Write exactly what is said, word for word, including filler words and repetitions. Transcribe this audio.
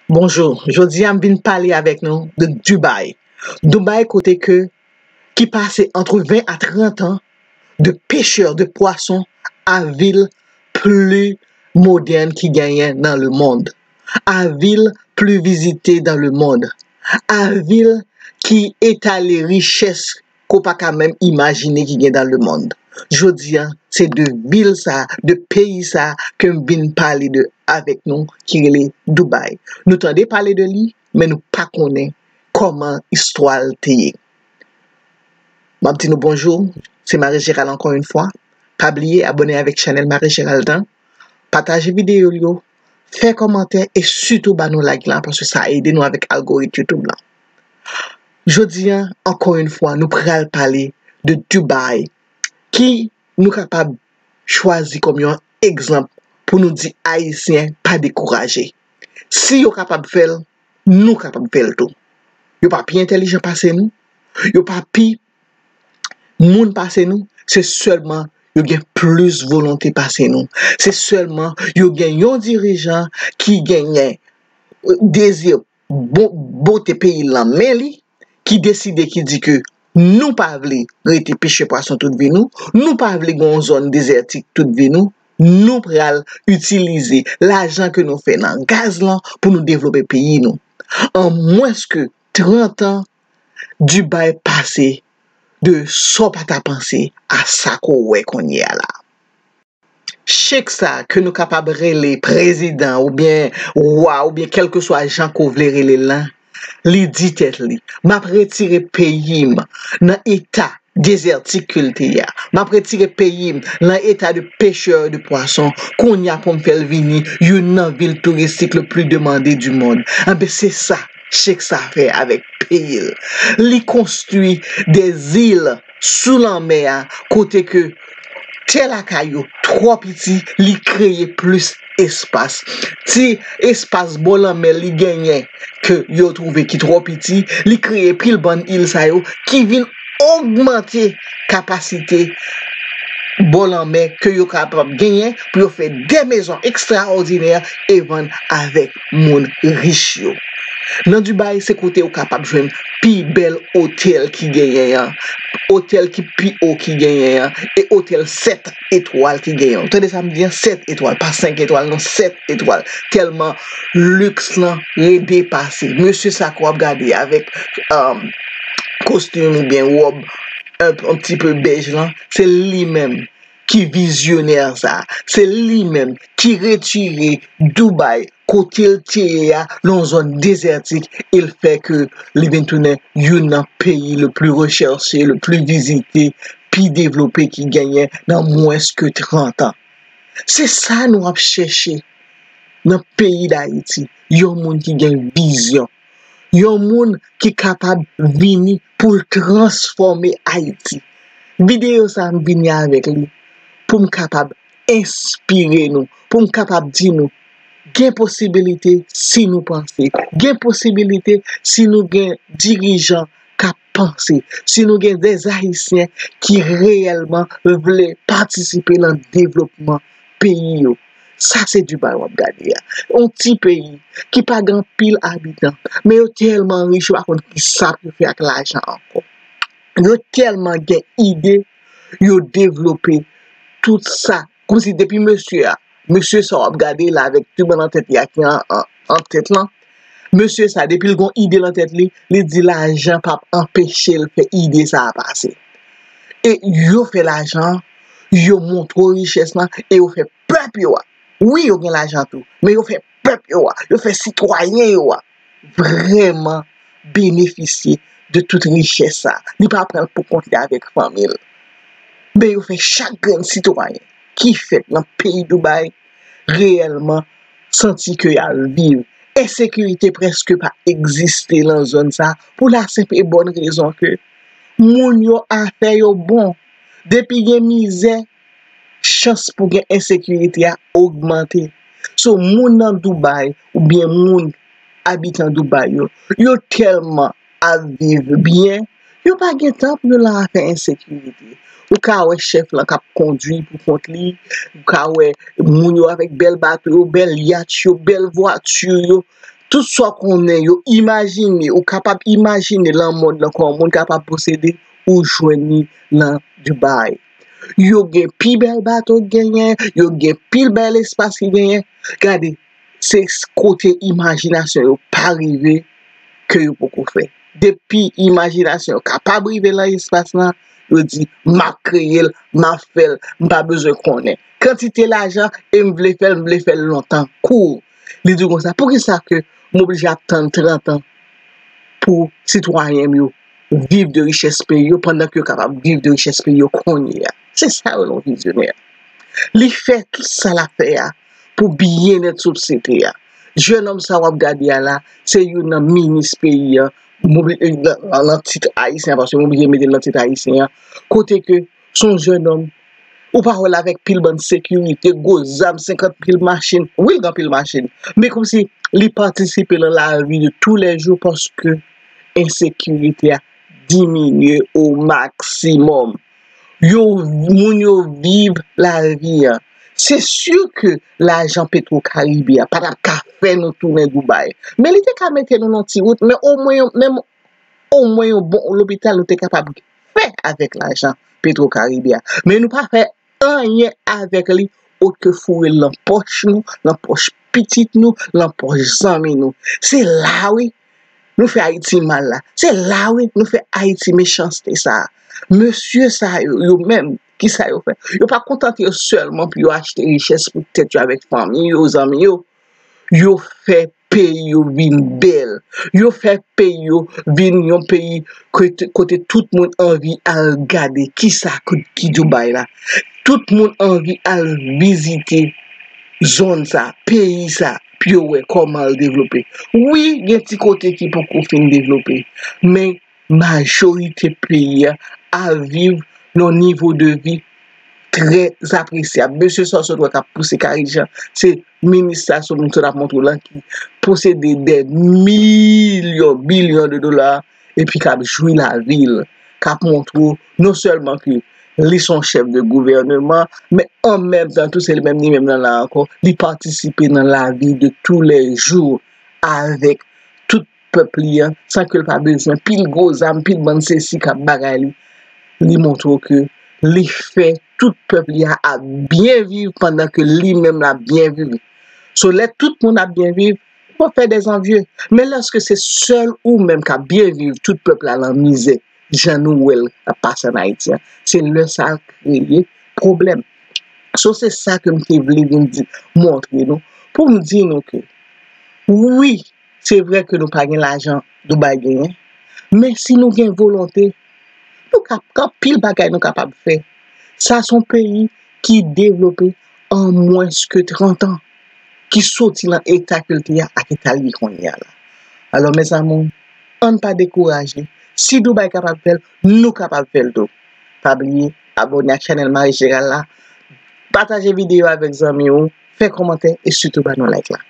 Bonjou, jodi a m vin pale avèk nou de Dubai. Dubai kote ke, ki pase antre ven a trant an de pechè de pwason a vil pli modèn ki genyen nan lemonn, a vil pli vizite dan lemonn, a vil ki etale richès ke w pa ka menm imajine ki gen dan lemonn. Jodi a, se de vil sa, de peyi sa ke m vin pale de avèk nou ki rele Dubai. Nou tande pale de li, men nou pa konnen kòman istwa l te ye. M ap di nou bonjou, se Marie Gérald ankò yon fwa. Pa bliye abòne avèk chanèl Marie Gérald an, pataje videyo yo, fè kòmantè e sitou ba nou like la paske sa ede nou avèk algorit YouTube la. Jodi a, ankò yon fwa, nou pral pale de Dubai ki nou kapab chwazi kòm yon egzanp pou nou di Ayisyen pa dekouraje. Si yo kapab fè l, nou kapab fè l tou. Yo pa pi entèlijan pase nou, yo pa pi moun pase nou, se sèlman yo gen plis volonte pase nou. Se sèlman yo gen yon dirijan ki genyen dezi bon, bote peyi l nan men li, ki deside, ki di ke nou pa vle rete pêcheur poisson tout vi nou, nou pa vle gen yon zòn dezètik tout vi nou, nou pral itilize lajan ke nou fè nan gaz lan pou nou devlope peyi nou. An mwens ke trant an, Dubai pase de sa w pa ta panse a sa ke w wè kounye a la. Chèk sa ke nou kapab rele prezidan oubyen wa oubyen kèlkeswa jan ke w vle rele l lan, li di tèt li, "M ap retire peyi m nan eta dezètik ke l te ye a. M ap retire peyi m nan eta de pechè de pwason. Kounye a pou m fè l vini youn nan vil touristik le pli demande du monde." Anben, se sa chèk sa fè avèk peyi l. Li konstwi de zil sou lanmè a kote ke tè lakay yo twò piti, li kreye plis espas. Ti espas bò lanmè li genyen ke yo twouve ki twò piti, li kreye pil bann il sa yo ki vin ogmante kapasite bò lanmè ke yo kapab genyen pou yo fè de mezon ekstraòdinè e vann avèk moun rich yo. Nan Dubai, se kote ou kapab jwenn pi bèl otèl ki genyen an, otèl ki pi wo ki genyen an, e otèl sèt etwal ki genyen an. Ou tande sa m di an, sèt etwal, pa senk etwal, non, sèt etwal. Tèlman liks lan redepase. Mesye sa ke w ap gade avèk, um, kostim oubyen wòb un, un petit peu bèj lan, se li menm ki vizyonè sa. Se li menm ki retire Dubai, kote l te ye a, nan yon zòn dezètik, e l fè ke li vin tounen youn nan peyi le pli rechèche, le pli vizite, pi devlope ki genyen nan mwens ke trant an. Se sa nou ap chèche nan peyi Dayiti, yon moun ki gen vizyon, yon moun ki kapab vini pou l transfòme Ayiti. Videyo sa a m vini avèk li pou m kapab enspire nou, pou m kapab di nou, gen posibilite si nou panse, gen posibilite si nou gen dirijan k ap panse, si nou gen de Ayisyen ki reyèlman vle patisipe nan devlopman peyi yo. Sa se Dubai w ap gade a. Yon ti peyi ki pa gen anpil abitan, men yo tèlman rich, yo pa konn kisa pou yo fè ak lajan ankò. Yo tèlman gen ide, yo devlope tout sa. Kòmsi depi mesye a, mesye sa w ap gade la avèk tibann nan tèt li a ki an, an, an tèt lan, mesye sa, depi l gon ide nan tèt li, li di lajan p ap anpeche l fè ide sa a pase. E yo fè lajan an, yo montre w richès lan, e yo fè pèp yo a. Wi, yo gen lajan tou, men yo fè pèp yo a, yo fè sitwayen yo a vrèman benefisye de tout richès sa. Li pa pran l pou kont li avèk fanmi l. Men yo fè chak grenn sitwayen ki fèt nan peyi Dubai reyèlman santi ke y ap viv. Ensekirite prèske pa egziste nan zòn sa pou la senp e bòn rezon ke moun yo afè yo bon. Depi gen mizè, chans pou gen ensekirite a ogmante. So, moun nan Dubai oubyen moun abitan Dubai yo, yo tèlman ap viv byen, yo pa gen tan pou yo nan afè ensekirite. Ou ka wè chèf lan k ap kondui pou kont li, ou ka wè moun yo avèk bèl bato yo, bèl yat yo, bèl vwati yo, Tout sa w konnen, yo imajine, ou kapab imajine lan mond lan kòman moun kapab posede, ou jwenn li lan Dubai. Yo gen pi bèl bato ki genyen, yo gen pi bèl espas ki genyen. Gade, se kote imajinasyon yo pa rive ke yo poko fè. Depi imajinasyon yo kapab rive lan espas lan, yo di, "M ap kreye l, m ap fè l, m pa bezwen konnen." Kantite lajan, e m vle fè l, m vle fè l lontan, kou. Li di konsa, "Poukisa ke m oblije ap tann trant an pou sitwayen m yo viv de richès peyi yo, pandan ke yo kapab viv de richès peyi yo kounye a?" Se sa yo, yon vizyonè. Li fè tout sa l ap fè a pou byennèt sosyete a. Jèn òm sa w ap gade a la, se youn nan minis peyi an, m oubli-, nan, nan tit ayisyen, paske m oblije mete l nan tit ayisyen an, kote ke se yon jèn òm, ou pa wè l avèk pil bann sekirite, gwo zam, senkant pil machin. Wi, l gen pil machin. Men kòmsi li patisipe nan lavi de toulèjou paske ensekirite a diminye o maksimòm. Yo, moun yo viv lavi an. Se si ke lajan Petro Karibe a pa t ap ka fè nou tounen Dubai. Men li te ka mete nou nan ti wout, men omwen, menm omwen yon bon lopital nou te kapab fè avèk lajan Petro Karibe a. Men nou pa fè anyen avèk li, ot ke foure l lan pòch nou, lan pòch pitit nou, lan pòch zanmi nou. Se la, wi, nou fè Ayiti mal la. Se la, wi, nou fè Ayiti mechanste sa a. Mesye sa yo, yo menm, kisa yo fè? Yo pa kontante yo sèlman pou yo achte richès pou tèt yo avèk fanmi yo, zanmi yo. Yo fè peyi yo vin bèl. Yo fè peyi yo vin yon peyi kote, kote tout moun anvi al gade kisa ki, ki Dubai la. Tout moun anvi al vizite zòn sa, peyi sa, pou yo wè kòman l devlope. Wi, gen ti kote ki poko fin devlope, men majorite peyi a ap viv nan yon nivo de vi trè apresyab. Mesye sa w sot wè k ap pouse karijan, se minis sa sou moun sot ap montre w lan ki posede dè milyon, bilyon de dola, epi k ap jwi lavi l, k ap montre w non sèlman ke li se yon chèf de gouvèneman, men an menm tan tou, se li menm, li menm nan la ankò, li patisipe nan lavi de toulèjou avèk tout pèp li an, san ke l pa bezwen pil gwo zam, pil bann sesi k ap bagay li. Li montre w ke li fè tout pèp li a ap byen viv pandan ke li menm l ap byen viv. So, lè tout moun ap byen viv, ou p ap fè dèzanvye. Men lèske se sèl ou menm k ap byen viv, tout pèp la lan mizè, jan nou wè l ap pase ann Ayiti an, se lè sa a kreye pwoblèm. So, se sa ke m te vle vin di, montre nou, pou m di nou ke, wi, se vre ke nou pa gen lajan Dubai genyen, men si nou gen volonte, nou ka, gen anpil bagay nou kapab fè. Sa se yon peyi ki devlope an mwens ke trant an, ki soti nan eta ke l te ye a ak eta l ye kounye a la. Alò, mezanmi, ann pa dekouraje. Si Dubai kapab fè l, nou kapab fè l tou. Pa bliye abòne ak chanèl Marie Gérald la, pataje videyo avèk zanmi w, fè kòmantè e sitou ba nou like la.